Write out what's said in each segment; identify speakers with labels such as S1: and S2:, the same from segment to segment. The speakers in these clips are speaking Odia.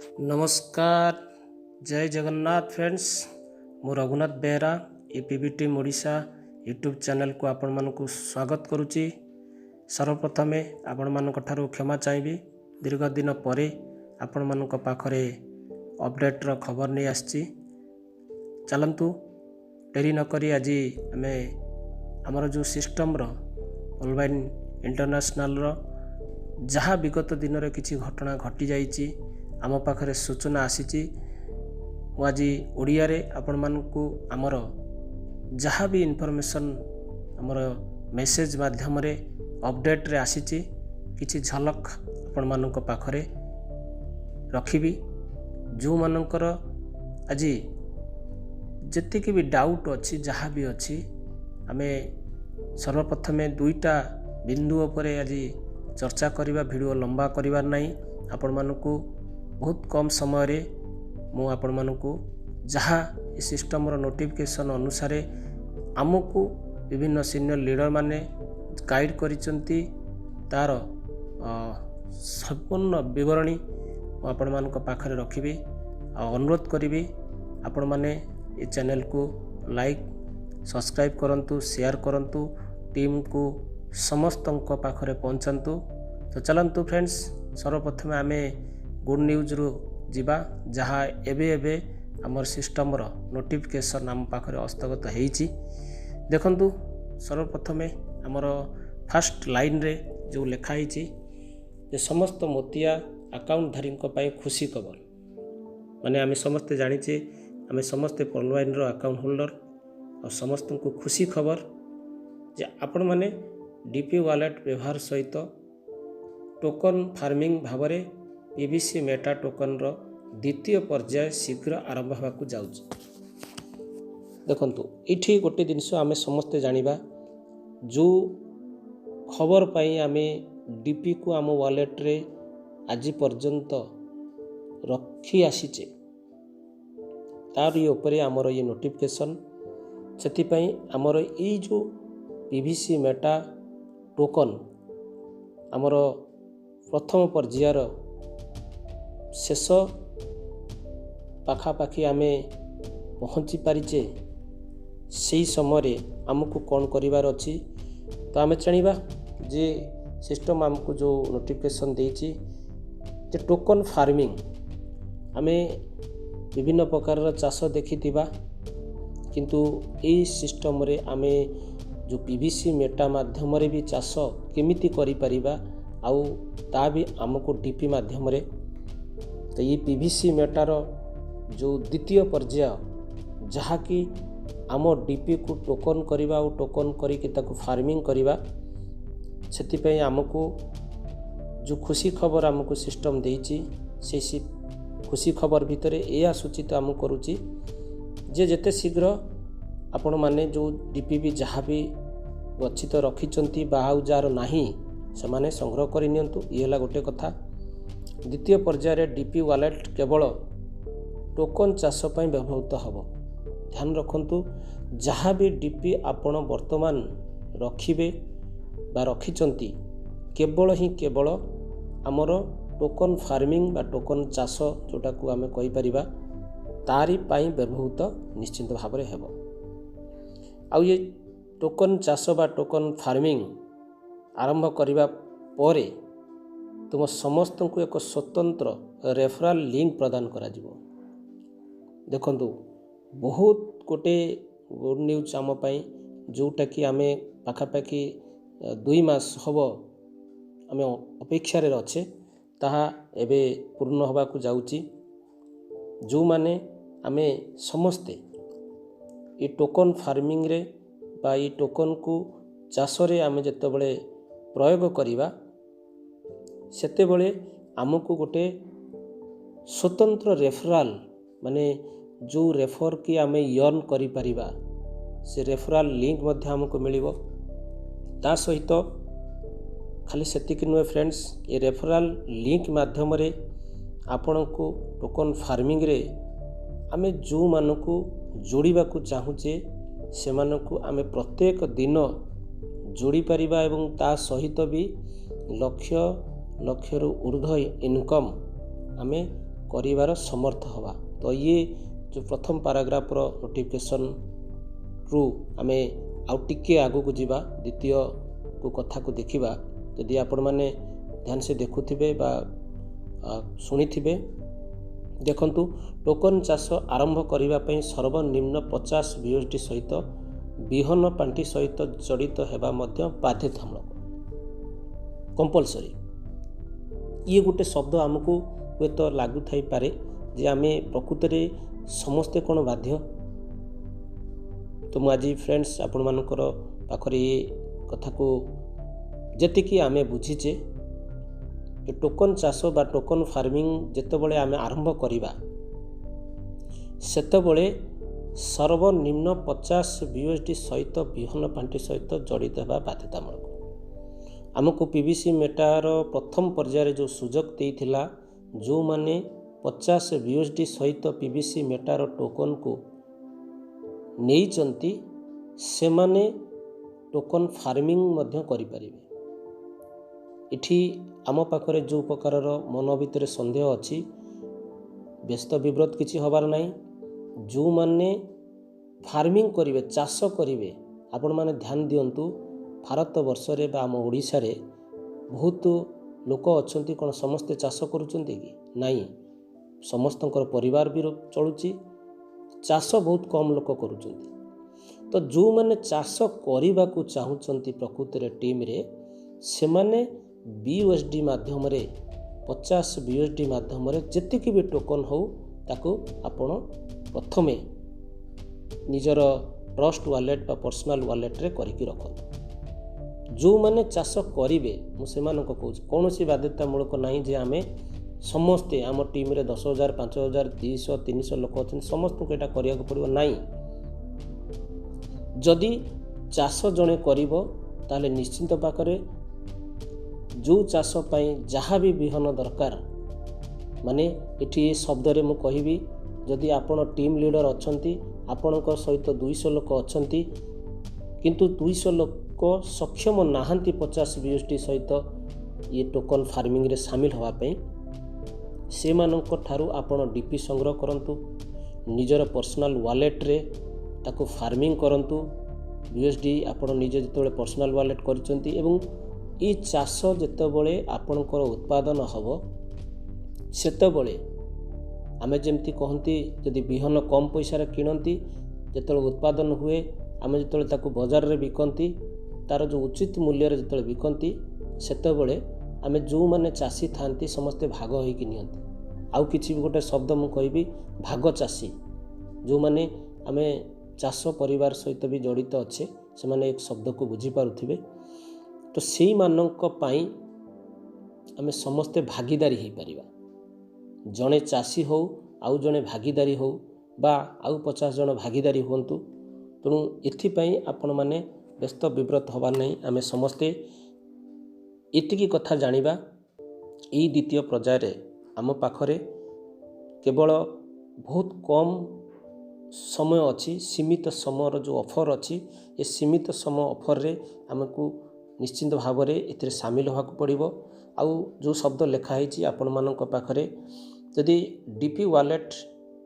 S1: ନମସ୍କାର, ଜୟ ଜଗନ୍ନାଥ ଫ୍ରେଣ୍ଡସ୍। ମୁଁ Raghunath Behera, A P B team Odisha YouTube ଚ୍ୟାନେଲକୁ ଆପଣମାନଙ୍କୁ ସ୍ୱାଗତ କରୁଛି। ସର୍ବପ୍ରଥମେ ଆପଣମାନଙ୍କ ଠାରୁ କ୍ଷମା ଚାହିଁବି। ଦୀର୍ଘ ଦିନ ପରେ ଆପଣମାନଙ୍କ ପାଖରେ ଅପଡ଼େଟ୍ର ଖବର ନେଇ ଆସିଛି। ଚାଲନ୍ତୁ, ଡେରି ନକରି ଆଜି ଆମେ ଆମର ଯେଉଁ ସିଷ୍ଟମ୍ର ପର୍ଲଭାଇନ୍ ଇଣ୍ଟରନ୍ୟାସନାଲ୍ର ଯାହା ବିଗତ ଦିନରେ କିଛି ଘଟଣା ଘଟିଯାଇଛି, ଆମ ପାଖରେ ସୂଚନା ଆସିଛି, ମୁଁ ଆଜି ଓଡ଼ିଆରେ ଆପଣମାନଙ୍କୁ ଆମର ଯାହା ବି ଇନଫର୍ମେସନ୍ ଆମର ମେସେଜ୍ ମାଧ୍ୟମରେ ଅପଡ଼େଟ୍ରେ ଆସିଛି, କିଛି ଝଲକ ଆପଣମାନଙ୍କ ପାଖରେ ରଖିବି। ଯେଉଁମାନଙ୍କର ଆଜି ଯେତିକି ବି ଡାଉଟ୍ ଅଛି, ଯାହା ବି ଅଛି, ଆମେ ସର୍ବପ୍ରଥମେ ଦୁଇଟା ବିନ୍ଦୁ ଉପରେ ଆଜି ଚର୍ଚ୍ଚା କରିବା। ଭିଡ଼ିଓ ଲମ୍ବା କରିବାର ନାହିଁ। ଆପଣମାନଙ୍କୁ ବହୁତ କମ୍ ସମୟରେ ମୁଁ ଆପଣମାନଙ୍କୁ ଯାହା ଏ ସିଷ୍ଟମ୍ର ନୋଟିଫିକେସନ୍ ଅନୁସାରେ ଆମକୁ ବିଭିନ୍ନ ସିନିୟର ଲିଡ଼ରମାନେ ଗାଇଡ଼ କରିଛନ୍ତି, ତା'ର ସମ୍ପୂର୍ଣ୍ଣ ବିବରଣୀ ମୁଁ ଆପଣମାନଙ୍କ ପାଖରେ ରଖିବି। ଆଉ ଅନୁରୋଧ କରିବି, ଆପଣମାନେ ଏ ଚ୍ୟାନେଲକୁ ଲାଇକ୍, ସବସ୍କ୍ରାଇବ୍ କରନ୍ତୁ, ସେୟାର କରନ୍ତୁ, ଟିମ୍କୁ ସମସ୍ତଙ୍କ ପାଖରେ ପହଞ୍ଚାନ୍ତୁ। ତ ଚାଲନ୍ତୁ ଫ୍ରେଣ୍ଡସ୍, ସର୍ବପ୍ରଥମେ ଆମେ ଗୁଡ଼୍ ନ୍ୟୁଜ୍ରୁ ଯିବା, ଯାହା ଏବେ ଏବେ ଆମର ସିଷ୍ଟମ୍ର ନୋଟିଫିକେସନ୍ ଆମ ପାଖରେ ହସ୍ତଗତ ହେଇଛି। ଦେଖନ୍ତୁ, ସର୍ବପ୍ରଥମେ ଆମର ଫାଷ୍ଟ ଲାଇନ୍ରେ ଯେଉଁ ଲେଖା ହେଇଛି ଯେ ସମସ୍ତ ମୋତିଆ ଆକାଉଣ୍ଟଧାରୀଙ୍କ ପାଇଁ ଖୁସି ଖବର। ମାନେ ଆମେ ସମସ୍ତେ ଜାଣିଛେ, ଆମେ ସମସ୍ତେ ପର୍ଲଭାଇନ୍ର ଆକାଉଣ୍ଟ ହୋଲ୍ଡର। ଆଉ ସମସ୍ତଙ୍କୁ ଖୁସି ଖବର ଯେ ଆପଣମାନେ ଡି ପି ୱାଲେଟ୍ ବ୍ୟବହାର ସହିତ ଟୋକନ୍ ଫାର୍ମିଂ ଭାବରେ ପି ଭି ସି ମେଟା ଟୋକନ୍ର ଦ୍ୱିତୀୟ ପର୍ଯ୍ୟାୟ ଶୀଘ୍ର ଆରମ୍ଭ ହେବାକୁ ଯାଉଛି। ଦେଖନ୍ତୁ, ଏଇଠି ଗୋଟେ ଜିନିଷ ଆମେ ସମସ୍ତେ ଜାଣିବା, ଯେଉଁ ଖବର ପାଇଁ ଆମେ ଡିପିକୁ ଆମ ୱାଲେଟ୍ରେ ଆଜି ପର୍ଯ୍ୟନ୍ତ ରଖି ଆସିଛେ, ତାରି ଉପରେ ଆମର ଇଏ ନୋଟିଫିକେସନ୍। ସେଥିପାଇଁ ଆମର ଏଇ ଯେଉଁ P V C Meta token ଆମର ପ୍ରଥମ ପର୍ଯ୍ୟାୟର ଶେଷ ପାଖାପାଖି ଆମେ ପହଞ୍ଚି ପାରିଛେ, ସେଇ ସମୟରେ ଆମକୁ କ'ଣ କରିବାର ଅଛି? ତ ଆମେ ଜାଣିବା ଯେ ସିଷ୍ଟମ୍ ଆମକୁ ଯେଉଁ ନୋଟିଫିକେସନ୍ ଦେଇଛି ଯେ ଟୋକନ୍ ଫାର୍ମିଂ, ଆମେ ବିଭିନ୍ନ ପ୍ରକାରର ଚାଷ ଦେଖିଥିବା, କିନ୍ତୁ ଏଇ ସିଷ୍ଟମ୍ରେ ଆମେ ଯେଉଁ ପି ଭି ସି ମେଟା ମାଧ୍ୟମରେ ବି ଚାଷ କେମିତି କରିପାରିବା, ଆଉ ତା ବି ଆମକୁ ଡି ପି ମାଧ୍ୟମରେ। ତ ଏଇ ପି ଭି ସି ମେଟାର ଯେଉଁ ଦ୍ୱିତୀୟ ପର୍ଯ୍ୟାୟ, ଯାହାକି ଆମ ଡିପିକୁ ଟୋକନ୍ କରିବା ଆଉ ଟୋକନ୍ କରିକି ତାକୁ ଫାର୍ମିଂ କରିବା, ସେଥିପାଇଁ ଆମକୁ ଯେଉଁ ଖୁସି ଖବର ଆମକୁ ସିଷ୍ଟମ୍ ଦେଇଛି, ସେଇ ଖୁସି ଖବର ଭିତରେ ଏଇଆ ସୂଚିତ ଆମକୁ କରୁଛି ଯେ ଯେତେ ଶୀଘ୍ର ଆପଣମାନେ ଯେଉଁ ଡି ପି ବି ଯାହା ବି ଗଚ୍ଛିତ ରଖିଛନ୍ତି ବା ଆଉ ଯାହାର ନାହିଁ, ସେମାନେ ସଂଗ୍ରହ କରିନିଅନ୍ତୁ। ଇଏ ହେଲା ଗୋଟେ କଥା। ଦ୍ୱିତୀୟ ପର୍ଯ୍ୟାୟରେ ଡି ପି ୱାଲେଟ୍ କେବଳ ଟୋକନ୍ ଚାଷ ପାଇଁ ବ୍ୟବହୃତ ହେବ। ଧ୍ୟାନ ରଖନ୍ତୁ, ଯାହା ବି ଡି ପି ଆପଣ ବର୍ତ୍ତମାନ ରଖିବେ ବା ରଖିଛନ୍ତି, କେବଳ ହିଁ କେବଳ ଆମର ଟୋକନ୍ ଫାର୍ମିଂ ବା ଟୋକନ୍ ଚାଷ ଯେଉଁଟାକୁ ଆମେ କହିପାରିବା, ତାରି ପାଇଁ ବ୍ୟବହୃତ ନିଶ୍ଚିନ୍ତ ଭାବରେ ହେବ। ଆଉ ଏ ଟୋକନ୍ ଚାଷ ବା ଟୋକନ୍ ଫାର୍ମିଂ ଆରମ୍ଭ କରିବା ପରେ ତୁମ ସମସ୍ତଙ୍କୁ ଏକ ସ୍ୱତନ୍ତ୍ର ରେଫରାଲ୍ ଲିଙ୍କ ପ୍ରଦାନ କରାଯିବ। ଦେଖନ୍ତୁ, ବହୁତ ଗୋଟେ ଗୁଡ଼୍ ନ୍ୟୁଜ୍ ଆମ ପାଇଁ, ଯେଉଁଟାକି ଆମେ ପାଖାପାଖି 2 ମାସ ହେବ ଆମେ ଅପେକ୍ଷାରେ ଅଛେ, ତାହା ଏବେ ପୂର୍ଣ୍ଣ ହେବାକୁ ଯାଉଛି। ଯେଉଁମାନେ ଆମେ ସମସ୍ତେ ଏ ଟୋକନ୍ ଫାର୍ମିଂରେ ବା ଏଇ ଟୋକନ୍କୁ ଚାଷରେ ଆମେ ଯେତେବେଳେ ପ୍ରୟୋଗ କରିବା, ସେତେବେଳେ ଆମକୁ ଗୋଟେ ସ୍ୱତନ୍ତ୍ର ରେଫରାଲ୍, ମାନେ ଯେଉଁ ରେଫର୍ କି ଆମେ ୟର୍ନ କରିପାରିବା, ସେ ରେଫରାଲ୍ ଲିଙ୍କ ମଧ୍ୟ ଆମକୁ ମିଳିବ। ତା ସହିତ ଖାଲି ସେତିକି ନୁହେଁ ଫ୍ରେଣ୍ଡସ୍, ଏ ରେଫରାଲ୍ ଲିଙ୍କ ମାଧ୍ୟମରେ ଆପଣଙ୍କୁ ଟୋକନ୍ ଫାର୍ମିଂରେ ଆମେ ଯେଉଁମାନଙ୍କୁ ଯୋଡ଼ିବାକୁ ଚାହୁଁଛେ, ସେମାନଙ୍କୁ ଆମେ ପ୍ରତ୍ୟେକ ଦିନ ଯୋଡ଼ିପାରିବା ଏବଂ ତା ସହିତ ବି ଲକ୍ଷ ଲକ୍ଷରୁ ଉର୍ଦ୍ଧ୍ୱ ଇନକମ୍ ଆମେ କରିବାର ସମର୍ଥ ହେବା। ତ ଇଏ ଯେଉଁ ପ୍ରଥମ ପାରାଗ୍ରାଫର ନୋଟିଫିକେସନ୍ରୁ ଆମେ ଆଉ ଟିକିଏ ଆଗକୁ ଯିବା, ଦ୍ୱିତୀୟକୁ କଥାକୁ ଦେଖିବା। ଯଦି ଆପଣମାନେ ଧ୍ୟାନ ସେ ଦେଖୁଥିବେ ବା ଶୁଣିଥିବେ, ଦେଖନ୍ତୁ, ଟୋକନ୍ ଚାଷ ଆରମ୍ଭ କରିବା ପାଇଁ ସର୍ବନିମ୍ନ 50 ବିୟୁଏସ୍ଡି ସହିତ ବିହନ ପାଣ୍ଠି ସହିତ ଜଡ଼ିତ ହେବା ମଧ୍ୟ ବାଧ୍ୟତାମୂଳକ, କମ୍ପଲସରି। ଇଏ ଗୋଟେ ଶବ୍ଦ ଆମକୁ ହୁଏତ ଲାଗୁଥାଇପାରେ ଯେ ଆମେ ପ୍ରକୃତରେ ସମସ୍ତେ କ'ଣ ବାଧ୍ୟ? ତ ମୁଁ ଆଜି ଫ୍ରେଣ୍ଡସ୍ ଆପଣମାନଙ୍କର ପାଖରେ ଏ କଥାକୁ ଯେତିକି ଆମେ ବୁଝିଛେ ଯେ ଟୋକନ୍ ଚାଷ ବା ଟୋକନ୍ ଫାର୍ମିଂ ଯେତେବେଳେ ଆମେ ଆରମ୍ଭ କରିବା, ସେତେବେଳେ ସର୍ବନିମ୍ନ 50 ବିୟୁଏସ୍ଡି ସହିତ ବିହନ ପାଣ୍ଠି ସହିତ ଜଡ଼ିତ ହେବା ବାଧ୍ୟତାମୂଳକ। ଆମକୁ ପିଭିସି ମେଟାର ପ୍ରଥମ ପର୍ଯ୍ୟାୟରେ ଯେଉଁ ସୁଯୋଗ ଦେଇଥିଲା, ଯେଉଁମାନେ 50 ବିୟୁଏସ୍ଡି ସହିତ ପିଭିସି ମେଟାର ଟୋକନ୍କୁ ନେଇଛନ୍ତି, ସେମାନେ ଟୋକନ୍ ଫାର୍ମିଂ ମଧ୍ୟ କରିପାରିବେ। ଏଠି ଆମ ପାଖରେ ଯେଉଁ ପ୍ରକାରର ମନ ଭିତରେ ସନ୍ଦେହ ଅଛି, ବ୍ୟସ୍ତ ବିବ୍ରତ କିଛି ହେବାର ନାହିଁ। ଯେଉଁମାନେ ଫାର୍ମିଂ କରିବେ, ଚାଷ କରିବେ, ଆପଣମାନେ ଧ୍ୟାନ ଦିଅନ୍ତୁ, ଭାରତ ବର୍ଷରେ ବା ଆମ ଓଡ଼ିଶାରେ ବହୁତ ଲୋକ ଅଛନ୍ତି। କ'ଣ ସମସ୍ତେ ଚାଷ କରୁଛନ୍ତି କି? ନାଇଁ। ସମସ୍ତଙ୍କର ପରିବାର ବି ଚଳୁଛି, ଚାଷ ବହୁତ କମ୍ ଲୋକ କରୁଛନ୍ତି। ତ ଯେଉଁମାନେ ଚାଷ କରିବାକୁ ଚାହୁଁଛନ୍ତି ପ୍ରକୃତରେ ଟିମ୍ରେ, ସେମାନେ ବିୟୁଏସ୍ଡି ମାଧ୍ୟମରେ, 50 ବିୟୁଏସ୍ଡି ମାଧ୍ୟମରେ ଯେତିକି ବି ଟୋକନ୍ ହେଉ, ତାକୁ ଆପଣ ପ୍ରଥମେ ନିଜର ଟ୍ରଷ୍ଟ ୱାଲେଟ୍ ବା ପର୍ସନାଲ୍ ୱାଲେଟ୍ରେ କରିକି ରଖନ୍ତୁ। ଯେଉଁମାନେ ଚାଷ କରିବେ, ମୁଁ ସେମାନଙ୍କୁ କହୁଛି, କୌଣସି ବାଧ୍ୟତାମୂଳକ ନାହିଁ ଯେ ଆମେ ସମସ୍ତେ, ଆମ ଟିମ୍ରେ 10,000, 5,000, 200, 300 ଲୋକ ଅଛନ୍ତି, ସମସ୍ତଙ୍କୁ ଏଇଟା କରିବାକୁ ପଡ଼ିବ ନାହିଁ। ଯଦି ଚାଷ ଜଣେ କରିବ, ତାହେଲେ ନିଶ୍ଚିନ୍ତ ପାଖରେ ଯେଉଁ ଚାଷ ପାଇଁ ଯାହା ବି ବିହନ ଦରକାର, ମାନେ ଏଠି ଏ ଶବ୍ଦରେ ମୁଁ କହିବି, ଯଦି ଆପଣ ଟିମ୍ ଲିଡ଼ର ଅଛନ୍ତି, ଆପଣଙ୍କ ସହିତ 200 ଲୋକ ଅଛନ୍ତି, କିନ୍ତୁ 200 ଲୋକ ସକ୍ଷମ ନାହାନ୍ତି 50 ବିୟୁଏସ୍ଡି ସହିତ ଇଏ ଟୋକନ୍ ଫାର୍ମିଂରେ ସାମିଲ ହେବା ପାଇଁ, ସେମାନଙ୍କ ଠାରୁ ଆପଣ ଡିପି ସଂଗ୍ରହ କରନ୍ତୁ, ନିଜର ପର୍ସନାଲ୍ ୱାଲେଟ୍ରେ ତାକୁ ଫାର୍ମିଂ କରନ୍ତୁ। ବିୟୁଏସ୍ଡି ଆପଣ ନିଜେ ଯେତେବେଳେ ପର୍ସନାଲ୍ ୱାଲେଟ୍ କରିଛନ୍ତି ଏବଂ ଏଇ ଚାଷ ଯେତେବେଳେ ଆପଣଙ୍କର ଉତ୍ପାଦନ ହେବ, ସେତେବେଳେ ଆମେ ଯେମିତି କହନ୍ତି, ଯଦି ବିହନ କମ୍ ପଇସାରେ କିଣନ୍ତି, ଯେତେବେଳେ ଉତ୍ପାଦନ ହୁଏ, ଆମେ ଯେତେବେଳେ ତାକୁ ବଜାରରେ ବିକନ୍ତି, ତା'ର ଯେଉଁ ଉଚିତ ମୂଲ୍ୟରେ ଯେତେବେଳେ ବିକନ୍ତି, ସେତେବେଳେ ଆମେ ଯେଉଁମାନେ ଚାଷୀ ଥାଆନ୍ତି ସମସ୍ତେ ଭାଗ ହୋଇକି ନିଅନ୍ତି। ଆଉ କିଛି ବି ଗୋଟେ ଶବ୍ଦ ମୁଁ କହିବି, ଭାଗ ଚାଷୀ। ଯେଉଁମାନେ ଆମେ ଚାଷ ପରିବାର ସହିତ ବି ଜଡ଼ିତ ଅଛେ, ସେମାନେ ଏ ଶବ୍ଦକୁ ବୁଝିପାରୁଥିବେ। ତ ସେଇମାନଙ୍କ ପାଇଁ ଆମେ ସମସ୍ତେ ଭାଗିଦାରୀ ହେଇପାରିବା। ଜଣେ ଚାଷୀ ହେଉ, ଆଉ ଜଣେ ଭାଗିଦାରୀ ହେଉ ବା ଆଉ 50 ଜଣ ଭାଗିଦାରୀ ହୁଅନ୍ତୁ। ତେଣୁ ଏଥିପାଇଁ ଆପଣମାନେ ବ୍ୟସ୍ତ ବିବ୍ରତ ହେବାର ନାହିଁ। ଆମେ ସମସ୍ତେ ଏତିକି କଥା ଜାଣିବା, ଏଇ ଦ୍ୱିତୀୟ ପର୍ଯ୍ୟାୟରେ ଆମ ପାଖରେ କେବଳ ବହୁତ କମ୍ ସମୟ ଅଛି। ସୀମିତ ସମୟର ଯେଉଁ ଅଫର୍ ଅଛି, ଏ ସୀମିତ ସମୟ ଅଫର୍ରେ ଆମକୁ ନିଶ୍ଚିନ୍ତ ଭାବରେ ଏଥିରେ ସାମିଲ ହେବାକୁ ପଡ଼ିବ। ଆଉ ଯେଉଁ ଶବ୍ଦ ଲେଖା ହେଇଛି ଆପଣମାନଙ୍କ ପାଖରେ, ଯଦି ଡିପି ୱାଲେଟ୍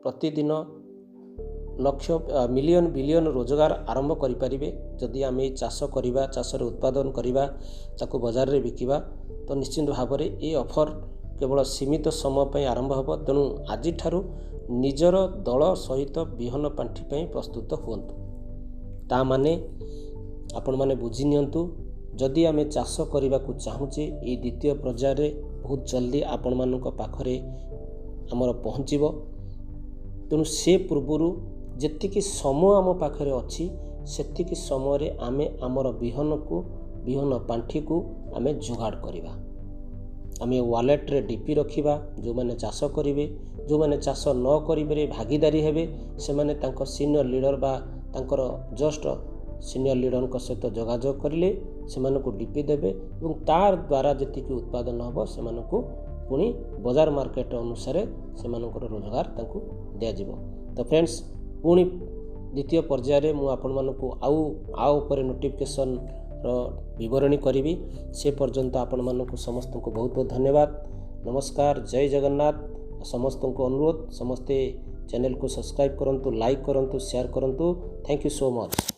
S1: ପ୍ରତିଦିନ ଲକ୍ଷ, ମିଲିୟନ, ବିଲିୟନ ରୋଜଗାର ଆରମ୍ଭ କରିପାରିବେ, ଯଦି ଆମେ ଚାଷ କରିବା, ଚାଷରେ ଉତ୍ପାଦନ କରିବା, ତାକୁ ବଜାରରେ ବିକିବା, ତ ନିଶ୍ଚିନ୍ତ ଭାବରେ ଏ ଅଫର୍ କେବଳ ସୀମିତ ସମୟ ପାଇଁ ଆରମ୍ଭ ହେବ। ତେଣୁ ଆଜିଠାରୁ ନିଜର ଦଳ ସହିତ ବିହନ ପାଣ୍ଠି ପାଇଁ ପ୍ରସ୍ତୁତ ହୁଅନ୍ତୁ। ତା ମାନେ ଆପଣମାନେ ବୁଝି ନିଅନ୍ତୁ, ଯଦି ଆମେ ଚାଷ କରିବାକୁ ଚାହୁଁଛେ, ଏଇ ଦ୍ୱିତୀୟ ପର୍ଯ୍ୟାୟରେ ବହୁତ ଜଲ୍ଦି ଆପଣମାନଙ୍କ ପାଖରେ ଆମର ପହଞ୍ଚିବ। ତେଣୁ ସେ ପୂର୍ବରୁ ଯେତିକି ସମୟ ଆମ ପାଖରେ ଅଛି, ସେତିକି ସମୟରେ ଆମେ ଆମର ବିହନକୁ, ବିହନ ପାଣ୍ଠିକୁ ଆମେ ଯୋଗାଡ଼ କରିବା। ଆମେ ୱାଲେଟ୍ରେ ଡିପି ରଖିବା। ଯେଉଁମାନେ ଚାଷ କରିବେ, ଯେଉଁମାନେ ଚାଷ ନ କରିବାରେ ଭାଗିଦାରୀ ହେବେ, ସେମାନେ ତାଙ୍କ ସିନିୟର ଲିଡ଼ର ବା ତାଙ୍କର ଜଷ୍ଟ ସିନିୟର ଲିଡ଼ରଙ୍କ ସହିତ ଯୋଗାଯୋଗ କରିଲେ ସେମାନଙ୍କୁ ଡିପି ଦେବେ ଏବଂ ତାର ଦ୍ୱାରା ଯେତିକି ଉତ୍ପାଦନ ହେବ, ସେମାନଙ୍କୁ ପୁଣି ବଜାର ମାର୍କେଟ ଅନୁସାରେ ସେମାନଙ୍କର ରୋଜଗାର ତାଙ୍କୁ ଦିଆଯିବ। ତ ଫ୍ରେଣ୍ଡସ୍, ପୁଣି ଦ୍ୱିତୀୟ ପର୍ଯ୍ୟାୟରେ ମୁଁ ଆପଣମାନଙ୍କୁ ଆଉ ଉପରେ ନୋଟିଫିକେସନ୍ର ବିବରଣୀ କରିବି। ସେ ପର୍ଯ୍ୟନ୍ତ ଆପଣମାନଙ୍କୁ ସମସ୍ତଙ୍କୁ ବହୁତ ବହୁତ ଧନ୍ୟବାଦ। ନମସ୍କାର, ଜୟ ଜଗନ୍ନାଥ। ସମସ୍ତଙ୍କୁ ଅନୁରୋଧ, ସମସ୍ତେ ଚ୍ୟାନେଲକୁ ସବସ୍କ୍ରାଇବ୍ କରନ୍ତୁ, ଲାଇକ୍ କରନ୍ତୁ, ସେୟାର କରନ୍ତୁ। Thank you so much.